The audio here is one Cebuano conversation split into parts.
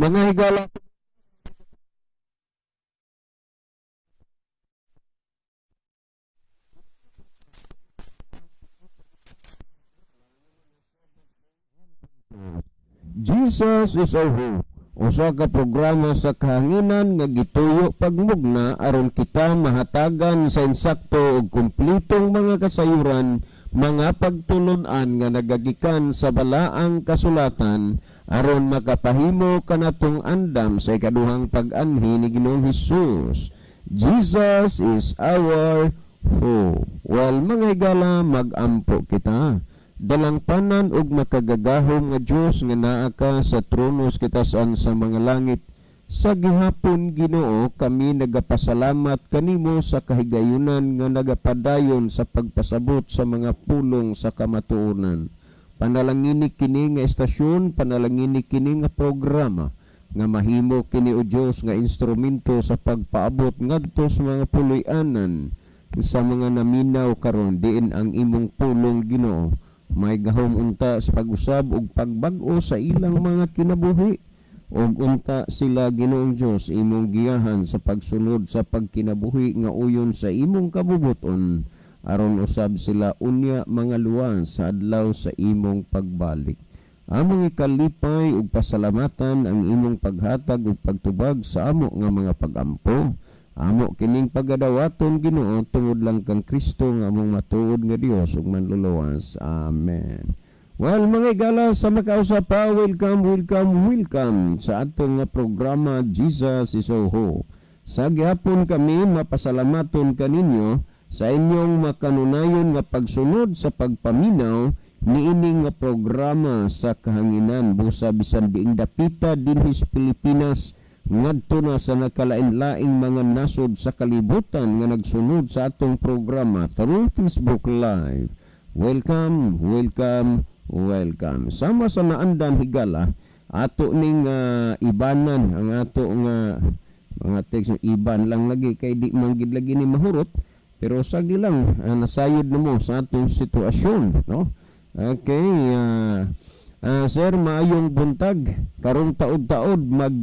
Mga higala, Jesus is our hope. Usa ka programa sa kahanginan nga gituyo pagmugna aron kita mahatagan sa insakto ug kumplitong mga kasayuran, mga pagtulun-an nga nagagikan sa balaang kasulatan aron makapahimo kanatong andam sa ikaduhang pag-anhi ni Ginoong Hesus. Jesus is our hope. Well, mga higala, mag-ampo kita. Dalangpanan ug makagagahom nga Dios nga naa ka sa trono sa kitasan sa mga langit, sa gihapon, Ginoo, kami nagapasalamat kanimo sa kahigayunan nga nagapadayon sa pagpasabot sa mga pulong sa kamatuoran. Panalangini kini nga estasyon, panalangini kini nga programa nga mahimo kini, o Dios, nga instrumento sa pagpaabot ngadto sa mga puloy-anan sa mga naminaw karon, diin ang imong pulong, Ginoo, may gahom unta sa pag-usab ug pagbag-o sa ilang mga kinabuhi, ug unta sila, Ginoong Dios, imong giyahan sa pagsunod sa pagkinabuhi nga uyon sa imong kabubuton, aron usab sila unya mga luwas sa adlaw sa imong pagbalik. Among ikalipay ug pasalamatan ang imong paghatag ug pagtubag sa amo nga mga pagampo. Amo kining pagadawaton, Ginoo, tungod lang kang Kristo nga among matuod nga Dios ug manluluwas. Amen. Well, mga igala sa makausa pa, welcome, welcome, welcome sa atong nga programa Jesus is Our Hope. Sa gihapon kami mapasalamaton kaninyo sa inyong makanunayon nga pagsunod sa pagpaminaw niini nga programa sa kahanginan, busa bisan diing dapita dinhi sa Pilipinas ngadto na sa nakalain-laing mga nasod sa kalibutan nga nagsunod sa atong programa through Facebook Live. Welcome, welcome, welcome. Sama sa naandan, higala, ato ning ibanan ang ato nga mga text. Iban lang lagi kay di man gid lagi ni mahurot, pero sagdi lang, nasayod na mo sa atong sitwasyon, no? Okay, sir, maayong buntag. Karong taod-taod mag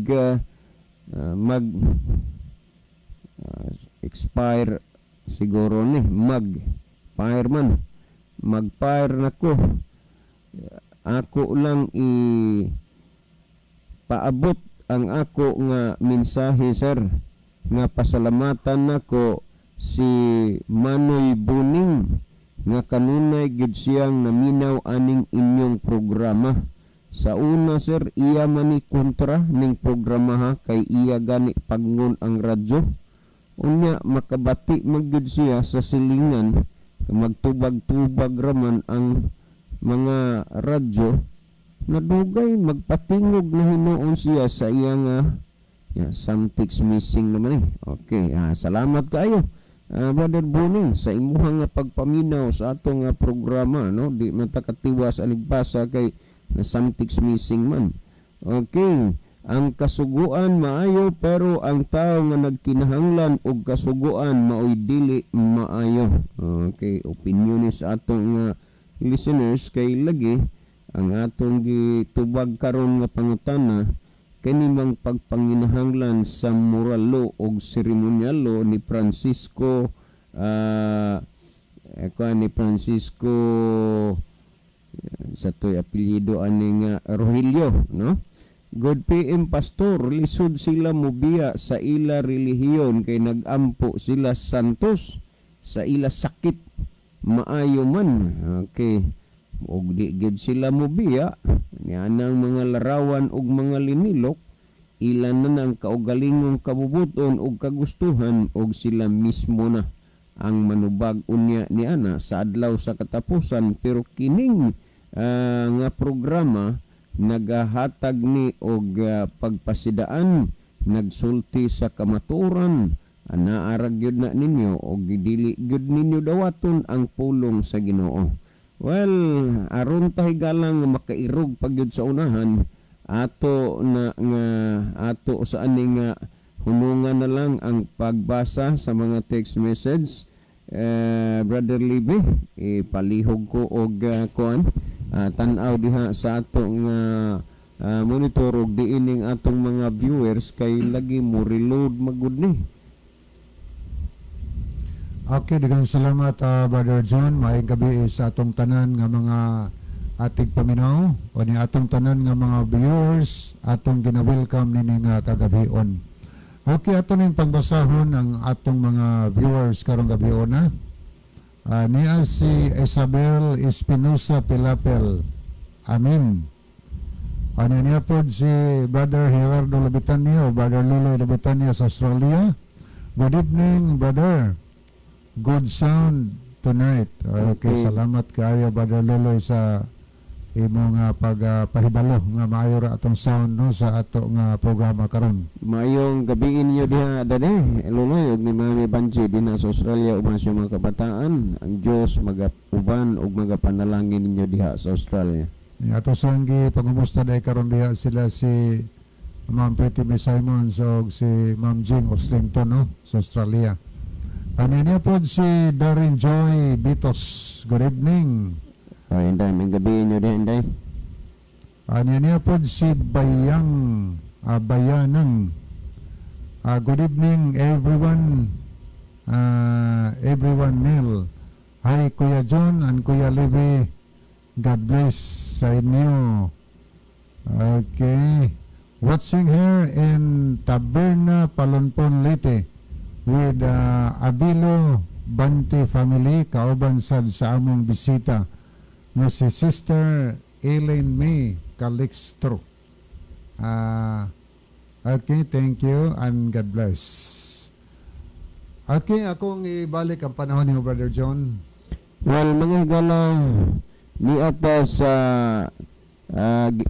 expire siguro ni, mag fireman, mag-fire nako. Ako lang i paabot ang ako nga mensahe, sir, nga pasalamatan nako si Manoy Buning nga kanunay gid siyang naminaw aning inyong programa. Sa una, sir, iya man ni kontra ning programa ha, kay iya gani pagngon ang radyo. Unya makabati man gyud siya sa silingan, magtubag-tubag raman ang mga radyo. Nadugay magpatingog na hinuon siya sa iya nga, yeah, something's missing naman eh. Okay, salamat kaayo, Brother Buning, sa imuhang nga pagpaminaw sa atong programa, no? Di man ta katiwas anig basa kay na something's missing man. Okay, ang kasuguan maayo, pero ang tao nga nagkinahanglan og kasuguan maoy dili maayo. Okay, opinion ni sa atong listeners, kay lagi ang atong gitubag karon nga pangutana kini mang pagpanginahanglan sa moral law og ceremonial law ni Francisco, ni Francisco sa to'y apelyido ani nga Rogelio, no? Good PM, Pastor. Lisod sila mubiya sa ila relihiyon kay nagampo sila santos sa ila sakit, maayo man. Okay, og di gid sila mubiya nianang mga larawan og mga linilok, ila na nang kaugalingong kabubuton og kagustuhan, og sila mismo na ang manubag unya ni ana sa adlaw sa katapusan. Pero kining nga programa nagahatag ni og pagpasidaan, nagsulti sa kamatuoran. Anaa ra gyud na ninyo og dili gyud ninyo dawaton ang pulong sa Ginoo. Well, aron ta, higalang, makairog pa gyud sa unahan, ato na nga ato sa ani nga hunungan na lang ang pagbasa sa mga text message. Brother Libby, ipalihog ko og kuan, tan-aw diha sa atong monitor og diining atong mga viewers kay lagi mo reload magud ni. Okay, daghang salamat, Brother John. Maayong gabi sa atong tanan nga mga atig paminaw o ni atong tanan nga mga viewers, atong gina-welcome nini nga kagabion. Okay, ato ning pangbasahon ang atong mga viewers karong gabion na. Niya si Isabel Espinosa Pilapel. Amin. Ano niya po si Brother Gerardo Labitania o Brother Lolo Labitania sa Australia. Good evening, brother. Good sound tonight. Okay, salamat kaayo, Brother Loloy, sa imong pagpahibalo nga maayo ra atong sound, no, sa ato nga programa karon. Maayong gabi inyo diha dane, Loloy, ug ni Mami Banji dinha sa Australia uban sa mga kabataan. Ang Dios magapuban ug magapanalangin ninyo diha sa Australia. Ni ato sang gipangumusta dahil karon diha sila si Ma'am Pretty Miss Simons ug si Ma'am Jing Oslington, no, sa Australia. Ano niya po si Darren Joy Bitos. Good evening. Ay, inday, maayong gabi inyo diha, inday. Ano niya po si Bayang Bayanang. Good evening, everyone. Everyone Neil. Hi, Kuya John and Kuya Levi. God bless sa inyo. Okay. Watching here in Taberna, Palonpon, Leyte with Abilo Banti family, kauban sad sa among bisita nga si Sister Elaine May Calixtro. Okay, thank you and God bless. Okay, akong ibalik ang panahon ni Brother John. Well, mga higala, niata sa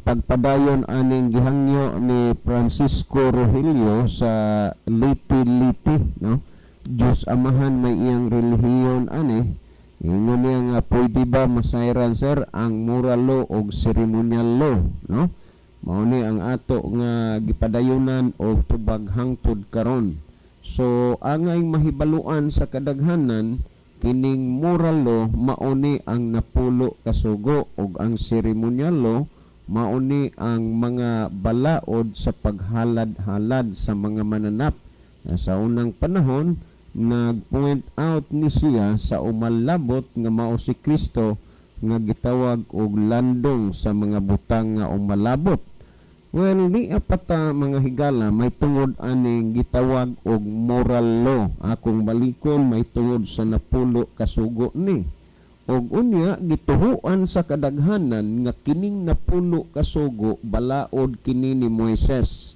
pagpadayon aning gihangyo ni Francisco Rogelio sa Liti Liti, no? Diyos Amahan may iyang relihiyon ani. Ingon niya nga pwede ba masayran, sir, ang moral law og ceremonial law, no? Mao ni ang ato nga gipadayonan og tubag hangtod karon. So angay mahibaluan sa kadaghanan, kining moral law mao ni ang 10 kasugo ug ang ceremonial law mao ni ang mga balaod sa paghalad-halad sa mga mananap. Sa unang panahon, nag-point out ni siya sa umalabot nga mao si Kristo nga gitawag og landong sa mga butang nga umalabot. Well, ni apata, mga higala, may tungod aning gitawag og moral law. Akong balikon, may tungod sa 10 kasugo ni. Og unya gituhuan sa kadaghanan nga kining 10 kasugo balaod kini ni Moises.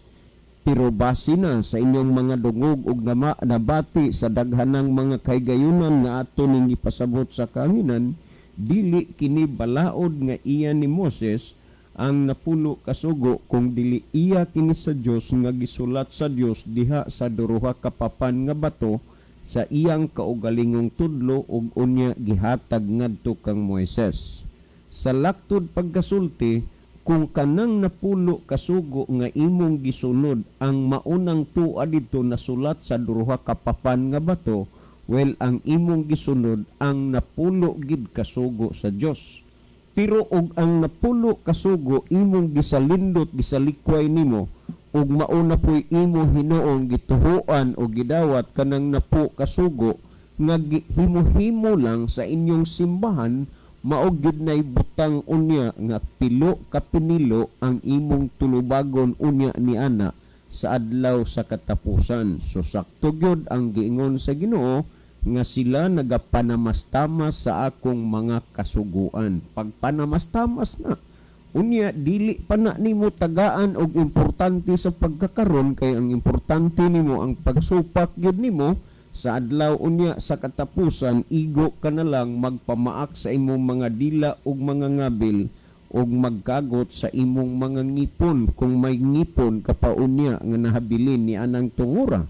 Pero base na sa inyong mga dungog ug nabati sa daghanang mga kahigayunan nga ato ning gipasabot sa kahanginan, dili kini balaod nga iya ni Moses ang 10 kasugo, kung dili iya kini sa Dios nga gisulat sa Dios diha sa duruha ka papan nga bato sa iyang kaugalingong tudlo ug unya gihatag ngadto kang Moises. Sa laktod pagkasulti, kung kanang 10 kasugo nga imong gisunod ang maunang tua didto nasulat sa duruha ka papan nga bato, well, ang imong gisunod ang 10 gid kasugo sa Dios. Pero og ang 10 kasugo imong gisalindot, gisalikway nimo, ug mauna po'y imo hinuong gituhuan o gidawat kanang 10 kasugo nga himo-himo lang sa inyong simbahan, mao gyud nay butang unya nga pilo ka pinilo ang imong tulubagon unya ni ana sa adlaw sa katapusan. So sakto gyud ang giingon sa Ginoo nga sila nagapanamastamas sa akong mga kasuguan. Pagpanamastamas na, unya dili pa na nimo tagaan og importante sa pagkakaron, kay ang importante nimo ang pagsupak gyud nimo sa adlaw unya sa katapusan, igo ka na lang magpamaak sa imong mga dila ug mga ngabil ug magkagot sa imong mga ngipon kung may ngipon ka pa unya nga nahabilin ni anang tungura.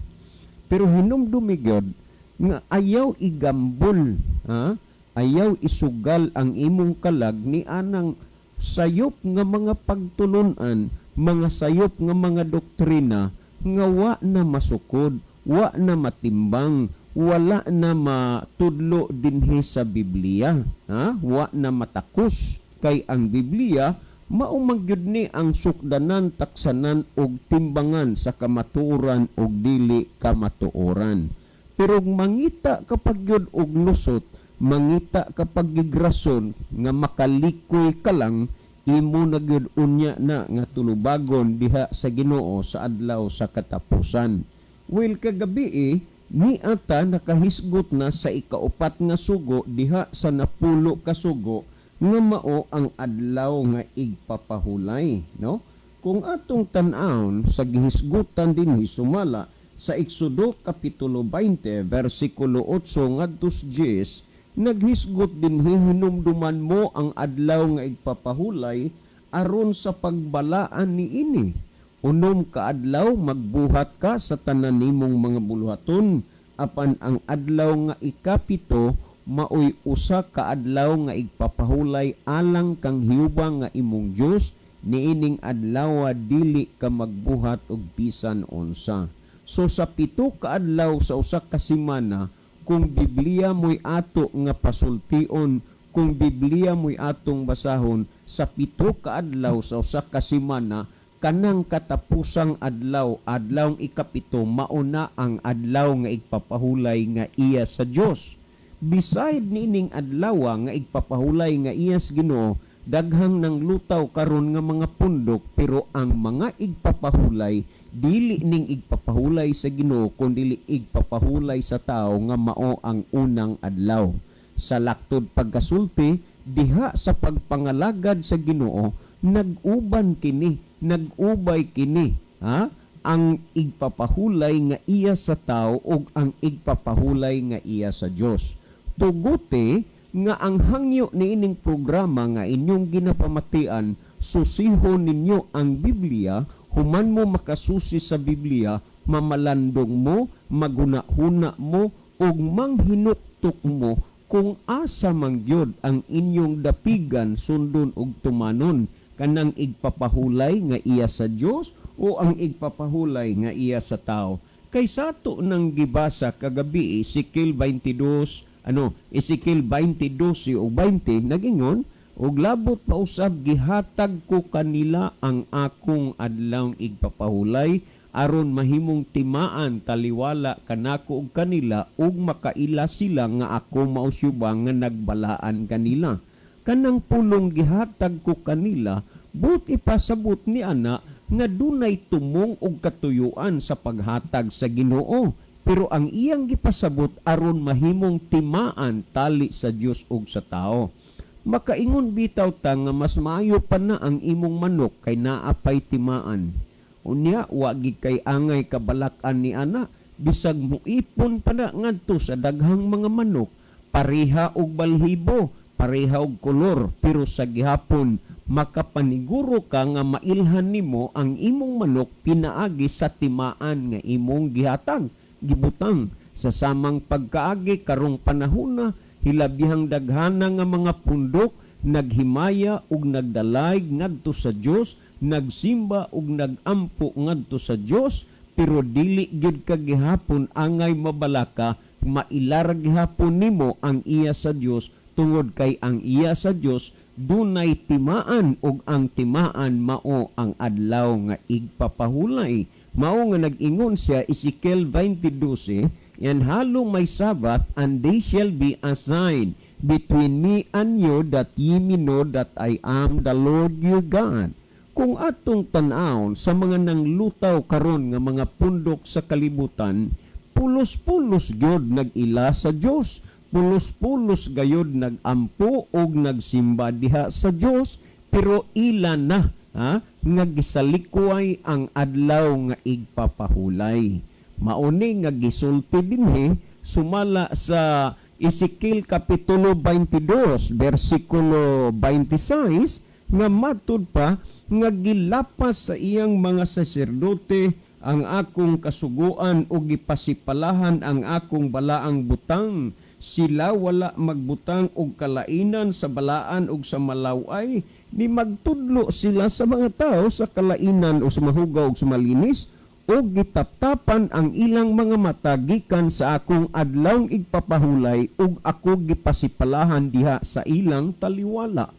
Pero hinumdumi gyud nga ayaw igambol, ha? Ayaw isugal ang imong kalag ni anang sayop nga mga pagtulunan, mga sayop nga mga doktrina nga wa na masukod, wa na matimbang, wala na matudlo dinhi sa Biblia, ha? Wa na matakos kay ang Biblia Mao man gyud ni ang sukdanan, taksanan og timbangan sa kamatuoran og dili kamatuoran. Pero mangita ka pa gyud og lusot, mangita ka pa gyud rason nga makalikoy ka lang, imo na gyud unya na nga tulubagon diha sa Ginoo sa adlaw sa katapusan. Well, kagabi ni ata nakahisgot na sa ikaupat nga sugo diha sa 10 ka sugo nga mao ang adlaw nga igpapahulay, no? Kung atong tan-awon sa gihisgutan dinhi sumala sa Exodo kapitulo 20 versikulo 8 ngadto sa 10, naghisgot dinhi, "Hinumduman mo ang adlaw nga igpapahulay aron sa pagbalaan niini. 6 ka adlaw magbuhat ka sa tanan nimong mga buluhaton, apan ang adlaw nga 7 maoy usa ka adlaw nga igpapahulay alang kang Jehova nga imong Dios. Niining adlaw dili ka magbuhat og bisan unsa." So sa 7 ka adlaw sa usa ka semana, kung Biblia mo'y ato nga pasultion, kung Biblia mo'y atong basahon, sa 7 ka adlaw sa usa ka semana, kanang katapusang adlaw, adlawng 7, mauna ang adlaw nga igpapahulay nga iya sa Dios. Beside niining adlaw nga igpapahulay nga iya sa Ginoo, daghang nang lutaw karon nga mga pundok, pero ang mga igpapahulay dili ning igpapahulay sa Ginoo kundi igpapahulay sa tao nga mao ang unang adlaw. Sa laktod pagkasulti diha sa pagpangalagad sa Ginoo, nag-uban kini, nag-ubay kini, ha? Ang igpapahulay nga iya sa tao ug ang igpapahulay nga iya sa Dios. Tuguti nga ang hangyo niining programa nga inyong ginapamatian, susihon ninyo ang Biblia. Human mo makasusi sa Biblia, mamalandong mo, maghuna-huna mo, ug manghinuktok mo kung asa man gyud ang inyong dapigan, sundon ug tumanon, kanang igpapahulay nga iya sa Dios o ang igpapahulay nga iya sa tao. Kay sa ato nang gibasa kagabi, Ezekiel 22, ano, Ezekiel 22 o 20, nagingon, "Ug labot pa usab gihatag ko kanila ang akong adlawng igpapahulay aron mahimong timaan taliwala kanako ug kanila ug makaila sila nga ako mao si Jehova nga nagbalaan kanila." Kanang pulong "gihatag ko kanila", but ipasabot ni ana nga dunay tumong og katuyuan sa paghatag sa Ginoo. Pero ang iyang gipasabot, aron mahimong timaan tali sa Dios ug sa tao. Makaingon bitaw ta nga mas maayo pa na ang imong manok kay naa pay timaan. Unya wa gid kay angay kabalak-an ni ana, bisag muipon pa na ngadto sa daghang mga manok, pareha og balhibo, pareha og kolor, pero sa gihapon makapaniguro ka nga mailhan nimo ang imong manok pinaagi sa timaan nga imong gihatag, gibutang. Sa samang pagkaagi karong panahona, hilabihang daghana nga mga pundok naghimaya ug nagdalayg ngadto sa Dios, nagsimba ug nagampo ngadto sa Dios, pero dili gyud ka gihapon angay mabalaka, mailar gihapon nimo ang iya sa Dios, tungod kay ang iya sa Dios dunay timaan ug ang timaan mao ang adlaw nga igpapahulay. Mao nga nag-ingon siya, Ezekiel 20:12, "And hallow my Sabbath, and they shall be a sign between me and you, that ye may know that I am the Lord your God." Kung atong tan-awon sa mga nanglutaw karon nga mga pundok sa kalibutan, pulos-pulos gyud nag-ila sa Dios, pulos-pulos gayud nagampo og nagsimba diha sa Dios, pero ila na, ha, nga gisalikway ang adlaw nga igpapahulay. Mauni nga gisulti dinhi sumala sa Ezekiel kapitulo 22 bersikulo 26, nga matud pa nga gilapas sa iyang mga saserdote ang akong kasuguan ug gipasipalahan ang akong balaang butang. Sila wala magbutang og kalainan sa balaan ug sa malaway, ni magtudlo sila sa mga tao sa kalainan o sa mahugaw ug sa malinis, ug gitaptapan ang ilang mga mata gikan sa akong adlawng igpapahulay, ug ako gipasipalahan diha sa ilang taliwala.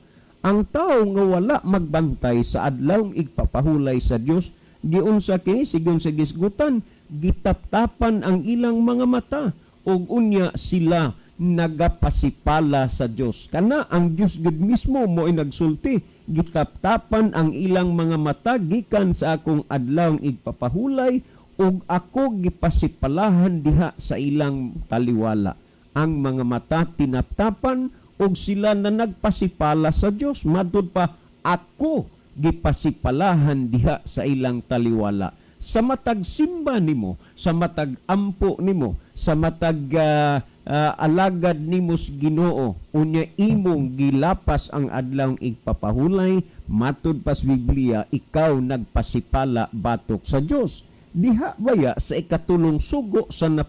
Ang tao nga wala magbantay sa adlawng igpapahulay sa Dios, giunsa kini sigon sa gisgutan, gitaptapan ang ilang mga mata ug unya sila nagapasipala sa Dios. Kana ang Dios gud mismo mo nagsulti, gitaptapan ang ilang mga mata gikan sa akong adlawng igpapahulay ug ako gipasipalahan diha sa ilang taliwala. Ang mga mata tinaptapan ug sila na nagpasipala sa Dios. Matud pa, ako gipasipalahan diha sa ilang taliwala. Sa matag simba nimo, sa matag ampo nimo, sa matag alagad nimo sa Ginoo, unya imong gilapas ang adlawng igpapahulay, matud pa sa Biblia, ikaw nagpasipala batok sa Dios. Diha baya sa ikatulong sugo sa 10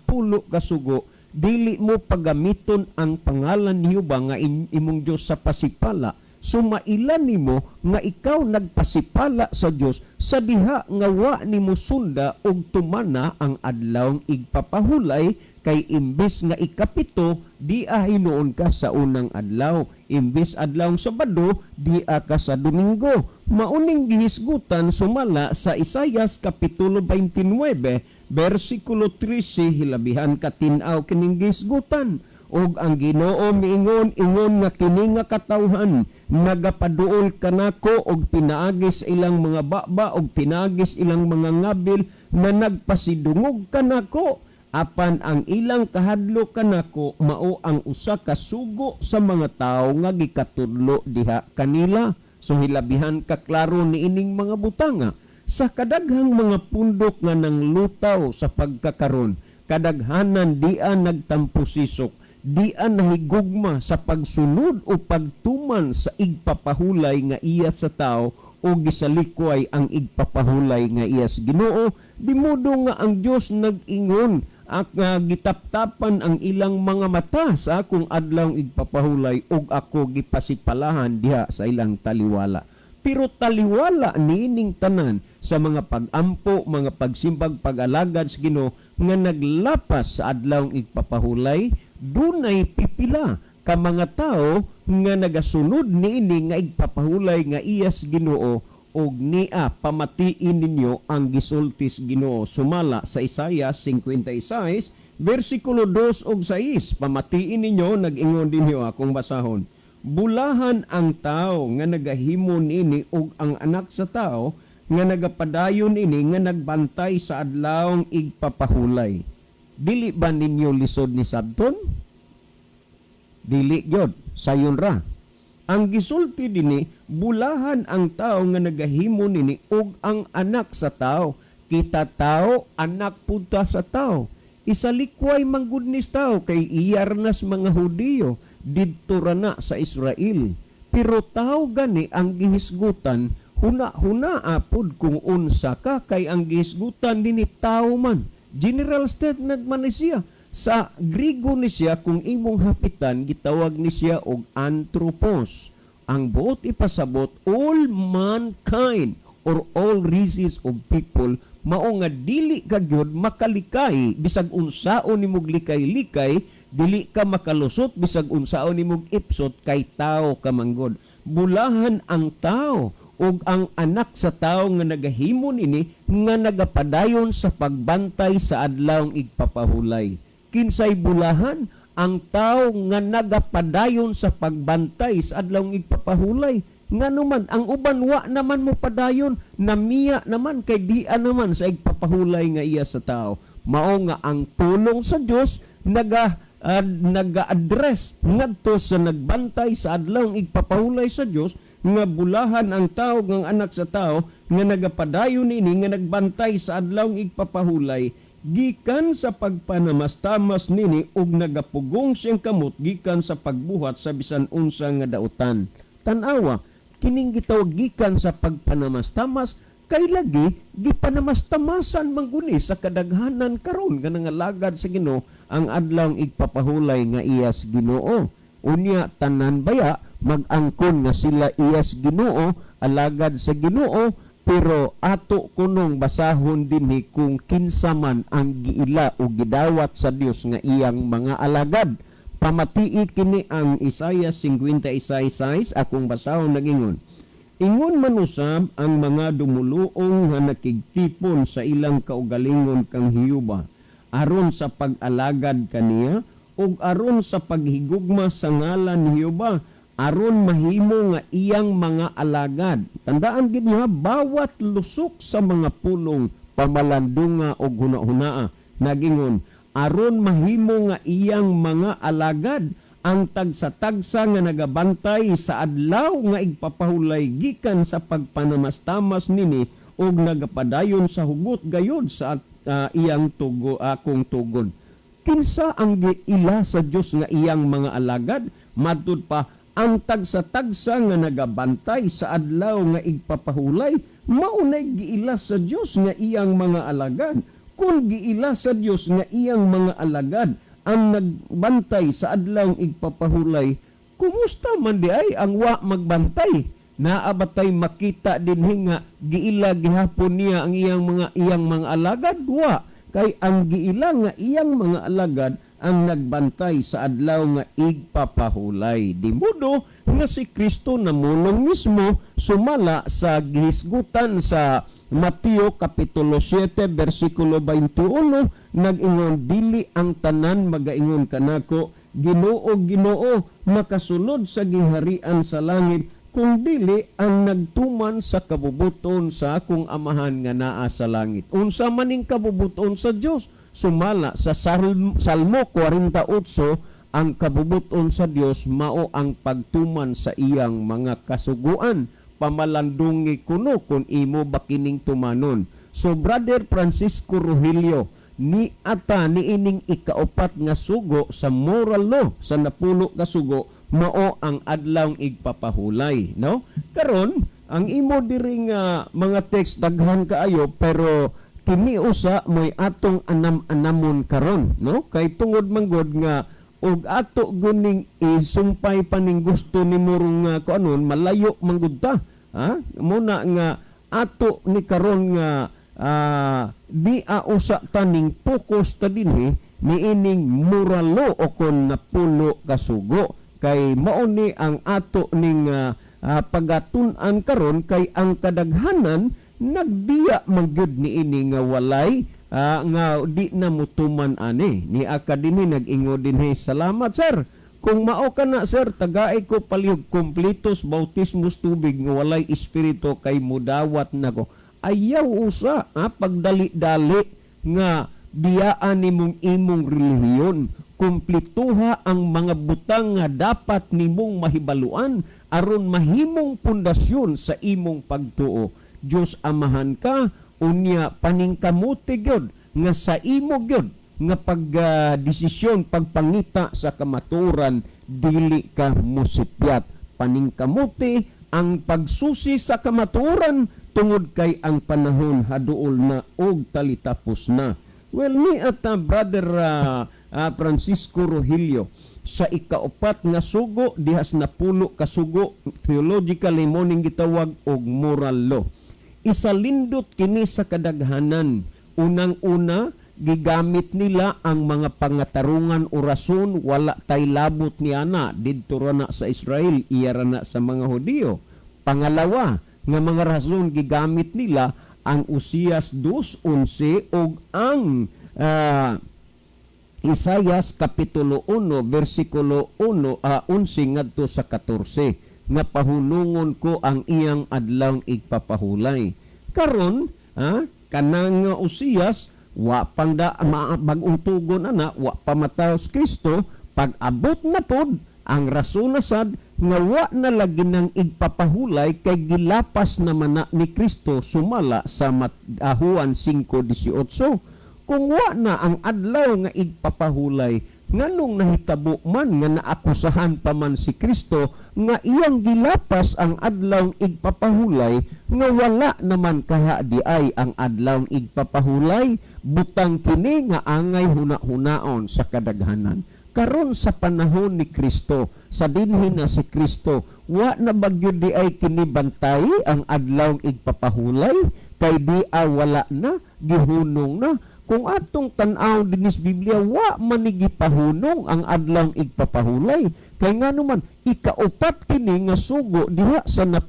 ka sugo, dili mo pagamiton ang pangalan niyo ba nga imong Dios sa pasipala. Sumailan nimo nga ikaw nagpasipala sa Dios sa diha nga wa nimo sunda og tumana ang adlawng igpapahulay, kay imbes nga 7 dia hinuon ka sa unang adlaw, imbes adlawng Sabado dia ka sa Domingo. Mauning gihisgutan sumala sa Isayas kapitulo 29 bersikulo 13, hilabihan katin-aw kining gihisgutan. Og ang Ginoo miingon, ingon nga kini nga katawhan nagapaduol kanako og pinaagis ilang mga baba og pinaagis ilang mga ngabil na nagpasidungog kanako, apan ang ilang kahadlok kanako mao ang usa ka sugo sa mga tawo nga gikatudlo diha kanila. So hilabihan ka klaro niining mga butanga. Sa kadaghang mga pundok nga nanglutaw sa pagkakaron, kadaghanan dia nagtamposisok, dia nahigugma sa pagsunod o pagtuman sa igpapahulay nga iya sa tao o gisalikway ang igpapahulay nga iya sa Ginoo. Di modo nga ang Dios nag-ingon at gitaptapan ang ilang mga mata sa akong adlawng igpapahulay ug ako gipasipalahan diha sa ilang taliwala. Pero taliwala niining tanan sa mga pag-ampo, mga pagsimbag, pag-alagad sa Ginoo nga naglapas sa adlawng igpapahulay, dunay pipila ka mga tao nga nagasunod niini nga igpapahulay nga iya sa Ginoo, og niya pamatiin ninyo ang gisultis Ginoo sumala sa Isaiah 56 versikulo 2 ug 6. Pamatiin ninyo, nag-ingon dinyo akong basahon. Bulahan ang tao nga nagahimo niini ug ang anak sa tao nga nagapadayon ini nga nagbantay sa adlawng igpapahulay. Dili ba ninyo lisod ni sabton? Dili gyud, sayon ra. Ang gisulti dinhi, bulahan ang tao nga nagahimo nini ug ang anak sa tao. Kita tao, anak punta sa tao. Isalikway manggud ni tao kay iyar nas mga Hudiyo didto ra na sa Israel. Pero tao gani ang gihisgutan, huna-huna apod kung unsa ka, kay ang gihisgutan dinhi tao man. General statement man ni siya. Sa Grigo ni siya, kung imong hapitan, gitawag ni siya og anthropos. Ang buot ipasabot, all mankind or all races of people, mao nga dili ka gyud makalikay bisag unsaon nimog likay-likay, dili ka makalusot bisag unsaon nimog ipsot, kay tao ka manggod. Bulahan ang tao ug ang anak sa tao nga nagahimo nini nga nagapadayon sa pagbantay sa adlawng igpapahulay. Kinsay bulahan? Ang tao nga nagapadayon sa pagbantay sa adlawng igpapahulay. Ngano man ang uban wa naman mo padayon, namiya naman kay dia naman sa igpapahulay nga iya sa tao. Mao nga ang pulong sa Dios naga-address ngadto sa nagbantay sa adlawng igpapahulay sa Dios, nga bulahan ang tao ng anak sa tao nga nagapadayon ini nga nagbantay sa adlawng igpapahulay gikan sa pagpanamastamas nini ug nagapugong siyang kamot gikan sa pagbuhat sa bisan unsa nga dautan. Tan-awa, kining gitawag gikan sa pagpanamastamas, kay lagi gipanamastamasan mangguni sa kadaghanan karon nga nangalagad sa Ginoo ang adlawng igpapahulay nga iyas Ginoo. Unya tanan baya mag-angkon nga sila iyas Ginoo, alagad sa Ginoo, pero ato kunong basahon dinhi kung kinsa man ang giila o gidawat sa Dios nga iyang mga alagad. Pamatii kini ang Isaiah 56:6, akong basahon. Nagingon, "Ingon man usab ang mga dumuluong nga nakigtipon sa ilang kaugalingon kang Jehova aron sa pag-alagad kaniya ug aron sa paghigugma sa ngalan ni Jehova, aron mahimo nga iyang mga alagad." Tandaan gid niyo, bawat lusok sa mga pulong pamalandunga og hunahunaa. Nagingon, aron mahimo nga iyang mga alagad ang tagsa-tagsa nga nagabantay sa adlaw nga igpapahulay gikan sa pagpanamastamas nini ug nagapadayon sa hugot gayod sa iyang tugo, akong tugon. Kinsa ang giila sa Dios nga iyang mga alagad? Matud pa, ang tagsa-tagsa nga nagabantay sa adlaw nga igpapahulay, maunay giila sa Dios nga iyang mga alagad. Kung giila sa Dios nga iyang mga alagad ang nagbantay sa adlaw igpapahulay, kumusta man di ay ang wa magbantay? Naa ba tay makita dinhi nga giila gihapon niya ang iyang mga alagad? Wa, kay ang giila nga iyang mga alagad ang nagbantay sa adlaw nga igpapahulay. Di modo nga si Kristo namulong mismo sumala sa gihisgutan sa Mateo kapitulo 7 bersikulo 21, nag-ingon, "Dili ang tanan magaingon kanako, 'Ginoo, Ginoo,' makasulod sa gingharian sa langit, kung dili ang nagtuman sa kabubuton sa akong Amahan nga naa sa langit." Unsa maning kabubuton sa Dios? Sumala sa Salmo 48, ang kabubuton sa Dios mao ang pagtuman sa iyang mga kasuguan. Pamalandungi kuno kung imo ba kining tumanon. So Brother Francisco Rogelio, ni ata niining ikaupat nga sugo sa moral law, sa napulo ka sugo, mao ang adlaw igpapahulay, no? Karon ang imo diri nga mga text daghan kaayo, pero kini usa mo'y atong anam-anamon karon, no? Kay tungod manggod nga og ato guning isumpay paning gusto ni murong nga kuanon, malayo manggod ta, ha? Muna nga ato ni karon nga di usa taning focus ta dinhi niining moral law o kon napulo ka sugo, kay mao ni ang ato ning pagatun-an karon, kay ang kadaghanan nagbiya man gyud niini nga walay nga di na mutuman ani. Ni aka dinhi nag-ingon dinhi, "Salamat, sir. Kung mao ka na, sir, tagay ko palihog kompletos bautismos tubig nga walay Espiritu kay mudawat nako." Ayaw usa ha, pagdali-dali nga biyaan nimong imong relihiyon. Kumplituha ang mga butang nga dapat nimong mahibaluan aron mahimong pundasyon sa imong pagtuo. Dios Amahan ka, unya paningkamuti gyud nga sa imo gyud nga pag desisyon, pagpangita sa kamatuoran, dili ka musipyat. Paningkamuti ang pagsusi sa kamatuoran tungod kay ang panahon haduol na og talitapos na. Well, ni at Brother Francisco Rogelio, sa ikaupat nga sugo dihas napulo ka sugo, theologically mo ning gitawag og moral law. Isalindot kini sa kadaghanan. Unang-una, gigamit nila ang mga pangatarungan o rason, wala tay labot ni ana, didto ra na sa Israel, iya ra na sa mga Hudiyo. Pangalawa nga mga rason, gigamit nila ang Osias 2:11 ug ang Isayas kapitulo 1 bersikulo 1 11 ngadto sa 14 nga pahunungon ko ang iyang adlaw igpapahulay. Karon, kanang Osias wa pang da bag-ong tugon ana, wa pa mataw si Kristo. Pag abot na pod ang rason na sad nga wa na lagi nang igpapahulay kay gilapas naman na ni Kristo sumala sa Juan 5:18. Kung wa na ang adlaw nga igpapahulay, nganong nahitabo man nga naakusahan pa man si Kristo nga iyang gilapas ang adlaw igpapahulay nga wala naman kaha di ay ang adlaw igpapahulay? Butang kini nga angay huna-hunaon sa kadaghanan. Karon sa panahon ni Kristo, sa dinhi na si Kristo, wa na bagyod di ay kini bantay ang adlaw igpapahulay kay di wala na, gihunong na. Kung atong tan-aw dinis Biblia, wa man ni gipahunong ang adlaw igpapahulay. Kay ngano man, ikaupat kini nga sugo diha sa 10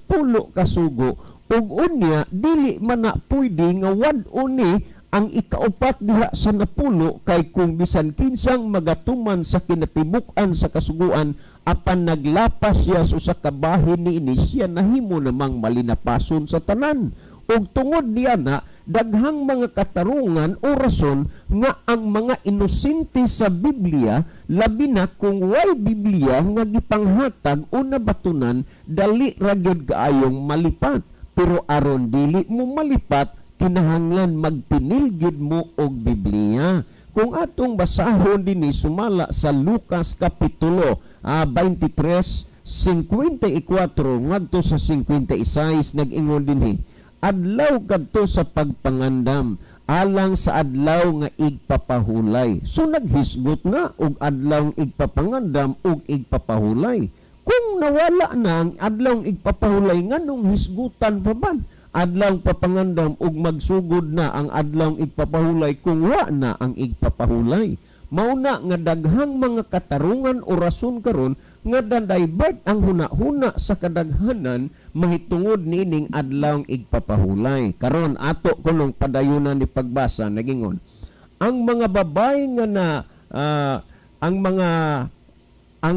ka sugo, ug unya dili man na pwede nga wad-on ni ang ikaupat diha sa 10, kay kung bisan kinsang magatuman sa kinatibuk-an sa kasuguan apan naglapas siya sa usa ka bahin niini, siya nahimo namang malinapason sa tanan. Ug tungod niya na daghang mga katarungan o rason nga ang mga inosente sa Biblia, labi na kung way Biblia nga gipanghatag o nabatunan, dali ra gyud kaayong malipat. Pero aron dili mo malipat, kinahanglan magtinil gyud mo og Biblia. Kung atong basahon dinhi sumala sa Lucas kapitulo 23:54 ngadto sa 56, nag-ingon dinhi, "Adlaw kadto sa pagpangandam alang sa adlaw nga igpapahulay." So naghisgot na og adlaw igpapangandam ug igpapahulay. Kung nawala na ang adlaw igpapahulay, nganong hisgutan pa man adlaw papangandam ug magsugod na ang adlaw igpapahulay kung wa na ang igpapahulay? Mauna nga daghang mga katarungan o rason karon nga da-divert ang huna-huna sa kadaghanan mahitungod niining adlaw igpapahulay. Karon ato kunong padayunan ni pagbasa, nagingon ang mga babae nga na ang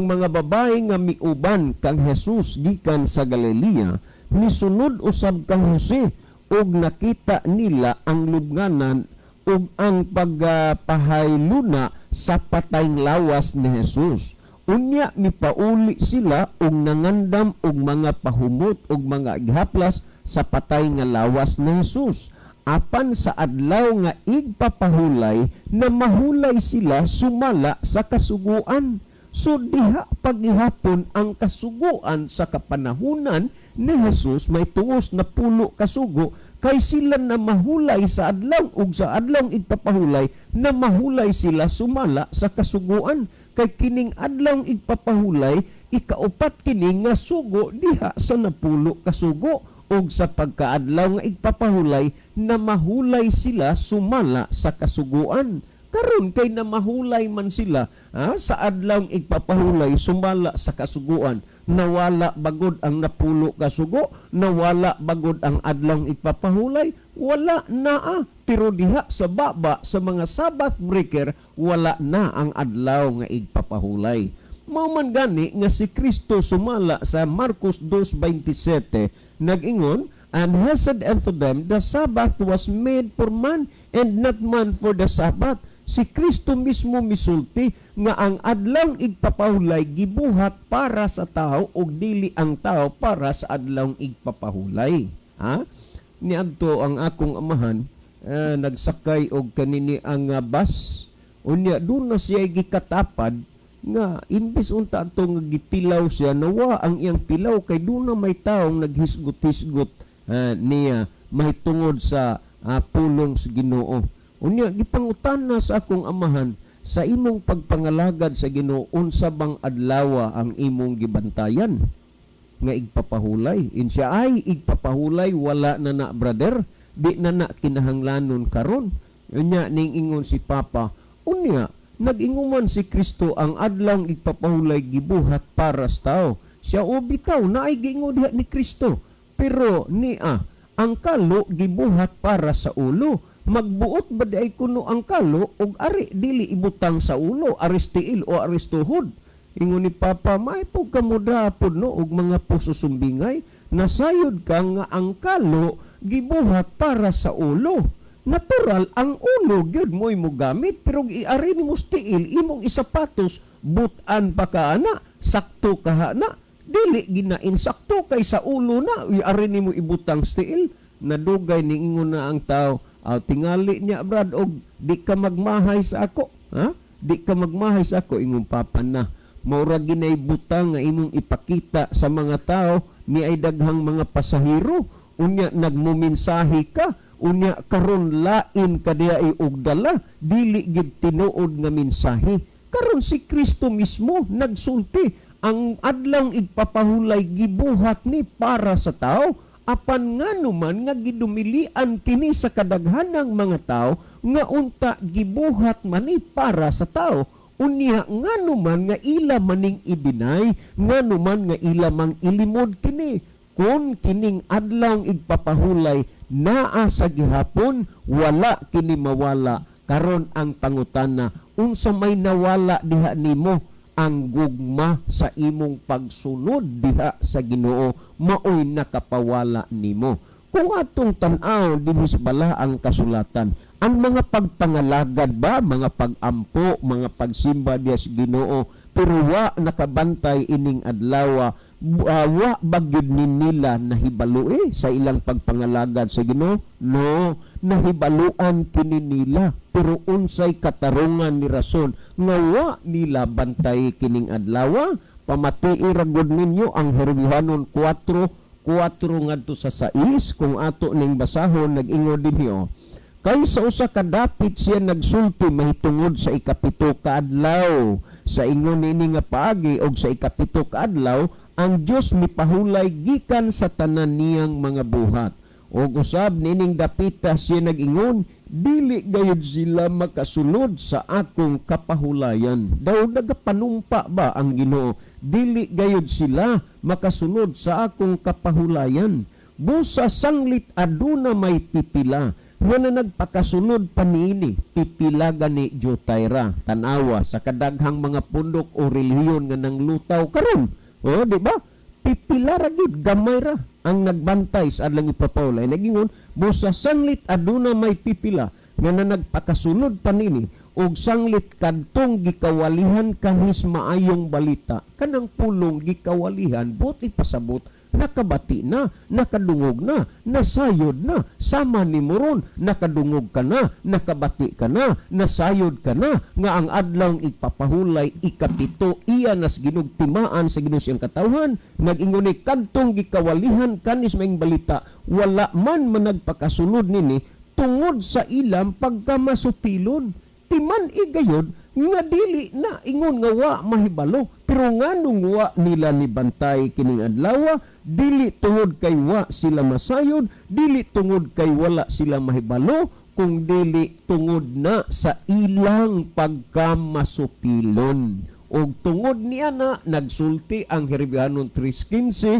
mga babae nga miuban kang Jesus gikan sa Galilea nisunod usab kang Jose ug nakita nila ang lubnganan ug ang pagpahayluna sa patayng lawas ni Jesus. Unya mipauli sila ug nangandam og mga pahumot ug mga gihaplas sa patay nga lawas ni Jesus. Apan sa adlaw nga igpapahulay na mahulay sila sumala sa kasuguan. So diha pagihapon ang kasuguan sa kapanahunan ni Jesus may tungos 10 kasugo, kay sila na mahulay sa adlaw ug sa adlaw igpapahulay na mahulay sila sumala sa kasuguan, kay kining adlaw igpapahulay ikaupat kini nga sugo diha sa 10 kasugo, ug sa pagkaadlaw nga igpapahulay na mahulay sila sumala sa kasuguan. Karon kay na mahulay man sila sa adlaw igpapahulay sumala sa kasuguan, nawala bagod ang 10 kasugo? Nawala bagod ang adlaw igpapahulay? Wala na ah. Pero diha sa baba sa mga Sabbath breaker, wala na ang adlaw nga igpapahulay. Mao man gani nga si Kristo sumala sa Marcos 2:27 nag-ingon, "And he said unto them, the Sabbath was made for man and not man for the Sabbath." Si Kristo mismo misulti nga ang adlaw igpapahulay gibuhat para sa tao ug dili ang tao para sa adlaw igpapahulay. Ha? Niadto ang akong amahan, nagsakay og kanini ang bus. Unya doon na siya gikatapad nga imbes unta ato nga gitilaw siya, nawa ang iyang tilaw kay doon na may taong naghisgot-hisgot niya mahitungod sa pulong sa Ginoo. Unya gipangutana sa akong amahan, "Sa imong pagpangalagad sa Ginoo, unsa bang adlawa ang imong gibantayan nga igpapahulay?" Insiya, "Ay, igpapahulay wala na na, brother, di na na kinahanglanon karon." Unya ning ingon si Papa, "Unya nag-ingon si Kristo ang adlaw igpapahulay gibuhat para sa tao." Siya, "O bitaw, naay giingon diha ni Kristo. Pero niya, ang kalo gibuhat para sa ulo. Magbuot ba di ay kuno ang kalo og ari dili ibutang sa ulo, aris tiil o aris tuhod?" Ingon ni Papa, "May pug kamuda pod no og mga puso sumbingay. Nasayod ka nga ang kalo gibuhat para sa ulo. Natural, ang ulo gyud mo'y mo gamit, pero iari nimo tiil, imong isapatos, butan pa ka ana, sakto ka na. Dili ginain sakto kay sa ulo na, iari nimo ibutang tiil." Nadugay ning ingon na ang tao, "Aw, tingali niya, brad, og di ka magmahay sa ako. Ha? Di ka magmahay sa ako." Ingong Papa na. "Maura ginay butang nga imong ipakita sa mga tao ni ay daghang mga pasahero. Unya nagmumensahe ka, unya karon lain ka diya ay og dala, dili gid tinuod nga mensahe." Karon si Kristo mismo nagsulti ang adlaw igpapahulay gibuhat ni para sa tao. Apan ngano man nga gidumilian kini sa kadaghanang mga tao nga unta gibuhat man ni para sa tao? Unya ngano man nga ila maning i-deny? Ngano man nga ila mang ilimod kini? Kung kining adlawng igpapahulay naa sa gihapon, wala kini mawala. Karon ang pangutana, unsa may nawala diha nimo? Ang gugma sa imong pagsunod diha sa Ginoo maoy nakapawala nimo. Kung atong tan-aw dinhi sa Balaang Kasulatan, ang mga pagpangalagad ba, mga pagampo, mga pagsimba diha sa Ginoo, pero wa nakabantay ining adlaw, wa ba gyud ni nila nahibalo sa ilang pagpangalagad sa Ginoo? No, nahibaluan kini nila, pero unsay katarungan ni rason nga wa nila bantay kining adlaw? Pamatii ra gud ninyo ang Herebreohanon 4:4 ngadto sa 6. Kung ato ning basahon, nag-ingon dinhi, oh. Kay sa usa ka dapit siya nagsulti mahitungod sa 7 ka adlaw. Sa ingon niini nga paagi og sa 7 ka adlaw ang Dios mipahulay gikan sa tanan niyang mga buhat. Og usab niining dapita siya nag-ingon, "Dili gayud sila makasulod sa akong kapahulayan." Daw nagapanumpa ba ang Ginoo? "Dili gayud sila makasulod sa akong kapahulayan. Busa sanglit aduna may pipila nga na nagpakasulod pa niini, pipila gani jutay ra." Tanawa sa kadaghang mga pundok o relihiyon nga nanglutaw karon. Oh, di ba? Pipila ra gid, gamay ra ang nagbantay sa adlang ipapahulay. Nagingon, busa sanglit aduna may pipila nga na nagpakasulod pa niini, ug sanglit kadtong gikawalihan kanis maayong balita, kanang pulong gikawalihan, buot ipasabot, nakabati na, nakadungog na, nasayod na. Sama ni moron, nakadungog ka na, nakabati ka na, nasayod ka na, nga ang adlawng ipapahulay, 7, iya nas ginugtimaan sa Ginoo siyang katawhan. Nag-ingon ni kadtong gikawalihan kanis maayong balita, wala man managpakasulod nini tungod sa ilang pagkamasupilon. Timan igayod nga dili na ingon nga wa mahibalo, pero nganong wa nila ni bantay kining adlaw? Dili tungod kay wa sila masayod, dili tungod kay wala sila mahibalo, kung dili tungod na sa ilang pagkamasupilon. Og tungod niya na nagsulti ang Herebreohanon 3:15,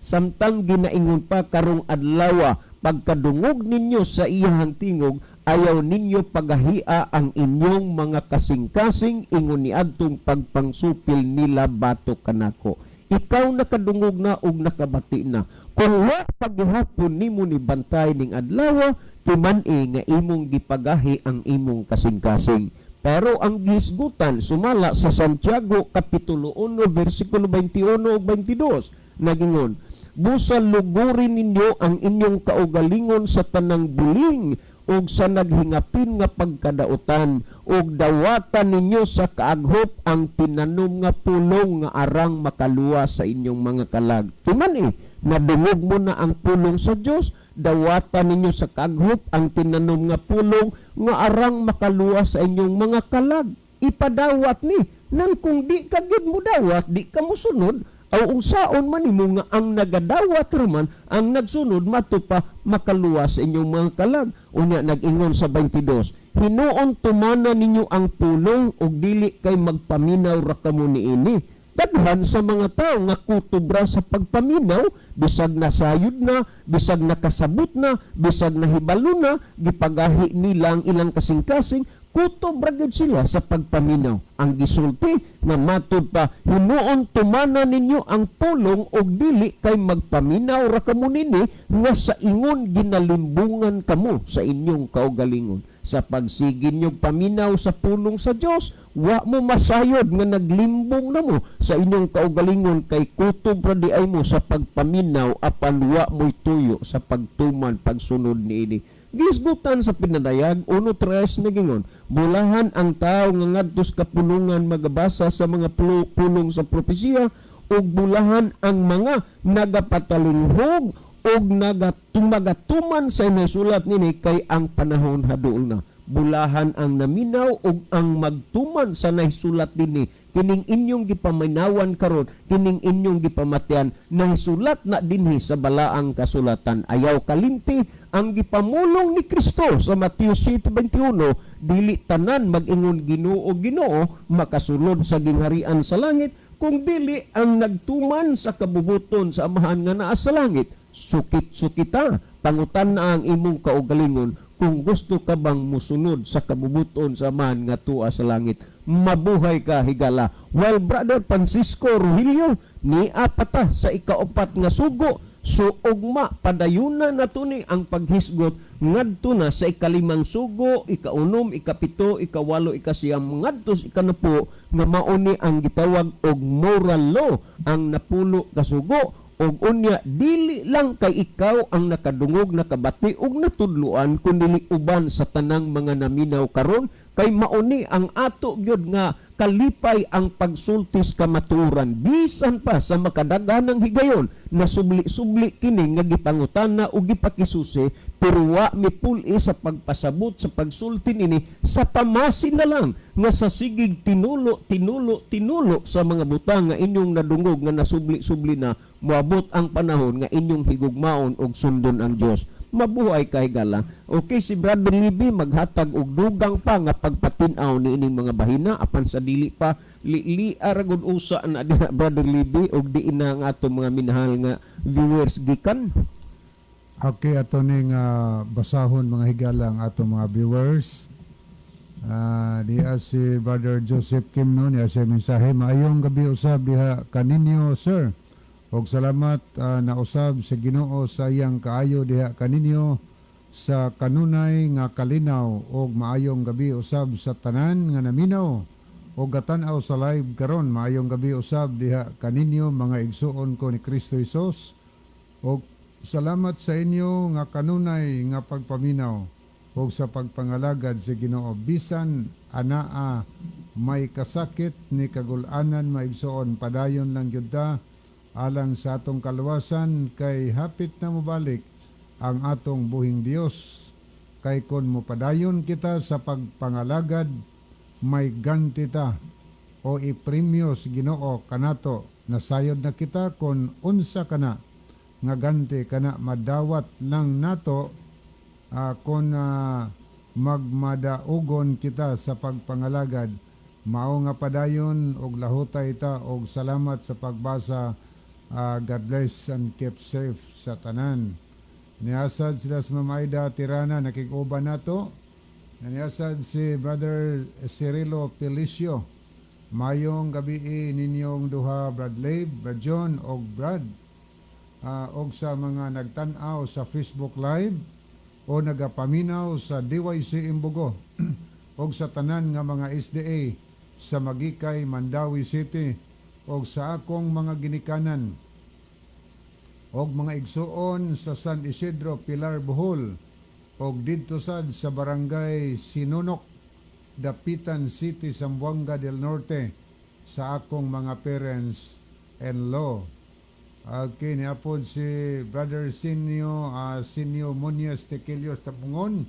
samtang ginaingon pa karong adlaw, pagkadungog ninyo sa iyahang tingog, ayaw ninyo pagahia ang inyong mga kasing-kasing ingon ni adtong pagpangsupil nila batok kanako. Ikaw nakadungog na ug nakabati na. Kung wa paghihapon nimo ni bantay ning adlaw, timan-i nga imong gipagahi ang imong kasing-kasing. Pero ang gihisgutan sumala sa Santiago kapitulo 1 versikulo 21 ug 22, nagingon, busa lugurin ninyo ang inyong kaugalingon sa tanang buling ug sa naghingapin nga pagkadautan, ug dawatan ninyo sa kaaghop ang tinanom nga pulong nga arang makaluwa sa inyong mga kalag. Timan-i, nadungog mo na ang pulong sa Dios, dawatan ninyo sa kaaghop ang tinanom nga pulong nga arang makaluwa sa inyong mga kalag. Ipadawat ni, nang kung di ka gid mo dawat, di ka mosunod, aw unsaon man nimo nga ang nagadawat raman ang nagsunod mato pa makaluwa sa inyong mga kalag? Unya nag-ingon sa 22, hinuon tumana ninyo ang pulong ug dili kay magpaminaw ra kamo niini. Daghan sa mga tao nga kutubra sa pagpaminaw, bisag nasayod na, bisag nakasabot na, bisag nahibalo na, gipagahi nila ang ilang kasing-kasing, kutob ra gyud sila sa pagpaminaw. Ang gisulti nga matud pa, hinuon tumana ninyo ang pulong og dili kay magpaminaw ra kamo nini nga sa ingon ginalimbungan kamo sa inyong kaugalingon. Sa pagsige ninyong paminaw sa pulong sa Dios, wa mo masayod nga naglimbong na mo sa inyong kaugalingon kay kutob ra di ay mo sa pagpaminaw apan wa mo'y tuyo sa pagtuman pagsunod niini. Gisgutan sa Pinadayag 1:3, nagingon, bulahan ang tao nga ngadto sa kapulungan magabasa sa mga pulong sa propesiya, ug bulahan ang mga nagapatalinghog ug nagatumagatuman sa nasulat nini, kay ang panahon haduol na. Bulahan ang naminaw ug ang magtuman sa nahisulat dinhi, Kining inyong gipaminawan karon, kining inyong gipamatian, nahisulat na dinhi sa balaang kasulatan. Ayaw kalimti ang gipamulong ni Kristo sa Mateo 7:21, "Dili tanan mag-ingon, 'Ginoo, Ginoo,' makasulod sa gingharian sa langit, kung dili ang nagtuman sa kabubuton sa Amahan nga naa sa langit." Sukit-sukita, pangutan na ang imong kaugalingon kung gusto ka bang musunod sa kabubuton sa Amahan nga tuwa sa langit. Mabuhay ka, higala. While Brother Francisco Rogelio ni pata sa ikaupat nga sugo, so ugma padayuna nato ni ang paghisgot ngadto na sa ikalimang sugo, ikaunom, ikapito, ikawalo, ikasiyam, ngadto sa ikanapo nga mauni ang gitawag og moral law, ang 10 ka sugo. Og unya dili lang kay ikaw ang nakadungog, nakabati ug natudloan, kundi uban sa tanang mga naminaw karon, kay mauni ang ato gyud nga kalipay, ang pagsultis kamatuoran bisan pa sa makadaghanang higayon na subli-subli kini nga gipangutana o gipakisusi, pero wa mipul-i sa pagpasabot sa pagsulti nini, sa pamasin na lang nga sa sigig tinulo, tinulo, tinulo sa mga butang nga inyong nadungog nga nasubli-subli na, moabot ang panahon nga inyong higugmaon og sundon ang Dios. Mabuhay ka, higala. Okay, si Brother Libby maghatag og dugang pa nga pagpatin-aw ni ining mga bahina, apan sa dili pa li ra gud usa na diha, Brother Libby, og di ina ang atong mga minahal nga viewers gikan. Okay, ato ning basahon, mga higala, ang atong mga viewers. Diha si Brother Joseph Kim, no, niya siya mensahe. "Maayong gabi usab diha kaninyo, sir. Og salamat na usab sa Ginoo sa iyang kaayo diha kaninyo sa kanunay nga kalinaw, og maayong gabi usab sa tanan nga naminaw og gatan-aw sa live karon. Maayong gabi usab diha kaninyo, mga igsuon ko ni Kristo Jesus, og salamat sa inyo nga kanunay nga pagpaminaw ug sa pagpangalagad sa Ginoo bisan anaa may kasakit ni kagulanan. Maigsoon, padayon lang gyud ta alang sa atong kaluwasan, kay hapit na mobalik ang atong buhing Dios. Kay kon mopadayon kita sa pagpangalagad, may ganti ta o ipremyo sa Ginoo kanato. Nasayod na kita kon unsa kana nga ganti kana madawat lang nato kon magmadaugon kita sa pagpangalagad. Mao nga padayon og lahutay ta, og salamat sa pagbasa. God bless and keep safe sa tanan." Niasad sila sa Ma'am Aida Tirana, nakig-uban nato. Niasad si Brother Cirilo Felicio. "Mayong gabi ninyong duha, Brad Leib, Brad John og Brad og sa mga nagtan-aw sa Facebook Live o nagapaminaw sa DYC Imbugo og sa tanan nga mga SDA sa Magikay, Mandaue City, og sa akong mga ginikanan og mga igsuon sa San Isidro, Pilar, Bohol, og didto sad sa Barangay Sinunok, Dapitan City, Zamboanga del Norte, sa akong mga parents-in-law." Okay, niapod si Brother Sinyo Muñez Tequilios Tapungon.